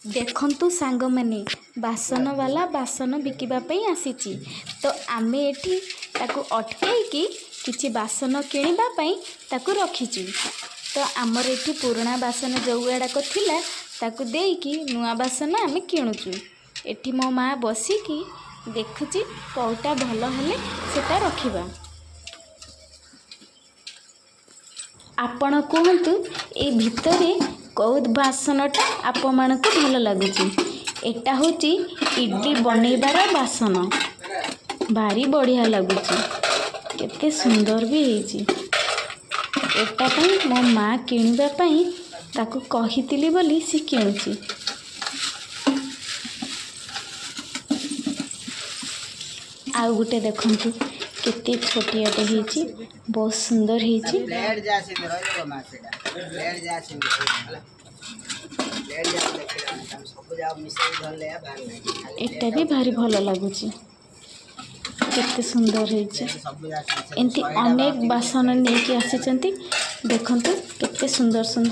ଦେଖନ୍ତୁ ସାଙ୍ଗମାନେ, ବାସନବାଲା ବାସନ ବିକିବା ପାଇଁ ଆସିଛି। ତ ଆମେ ଏଠି ତାକୁ ଅଟକେଇକି କିଛି ବାସନ କିଣିବା ପାଇଁ ତାକୁ ରଖିଛୁ। ତ ଆମର ଏଠି ପୁରୁଣା ବାସନ ଯେଉଁ ଗୁଡ଼ାକ ଥିଲା, ତାକୁ ଦେଇକି ନୂଆ ବାସନ ଆମେ କିଣୁଛୁ। ଏଠି ମୋ ମା ବସିକି ଦେଖୁଛି, କେଉଁଟା ଭଲ ହେଲେ ସେଟା ରଖିବା। ଆପଣ କୁହନ୍ତୁ, ଏଇ ଭିତରେ କେଉଁ ବାସନଟା ଆପଣମାନଙ୍କୁ ଭଲ ଲାଗୁଛି? ଏଟା ହେଉଛି ଇଡ଼ଲି ବନେଇବାର ବାସନ। ଭାରି ବଢ଼ିଆ ଲାଗୁଛି, କେତେ ସୁନ୍ଦର ବି ହେଇଛି। ଏଟା ପାଇଁ ମୋ ମା କିଣିବା ପାଇଁ ତାକୁ କହିଥିଲି ବୋଲି ସେ କିଣୁଛି। ଆଉ ଗୋଟେ ଦେଖନ୍ତୁ, କେତେ ଛୋଟିଆଟେ ହେଇଛି, ବହୁତ ସୁନ୍ଦର ହେଇଛି। ପ୍ଲେଟ୍ ଯାହା ସେମିତି ରହିବ ମା, ସେଇଟା ପ୍ଲେଟ୍ ଯାହା ସେମିତି ହେଲା। ପ୍ଲେଟ୍ ଯାହା ଦେଖିଲା, ସବୁ ଯାହା ମିଶେଇକି ଧରିଲେ ବାହାର ନାହିଁ। ଏଟା ବି ଭାରି ଭଲ ଲାଗୁଛି, କେତେ ସୁନ୍ଦର ହେଇଛି। ସବୁ ଯାହା ଏମିତି ଅନେକ ବାସନ ନେଇକି ଆସିଛନ୍ତି। ଦେଖନ୍ତୁ, କେତେ ସୁନ୍ଦର ସୁନ୍ଦର।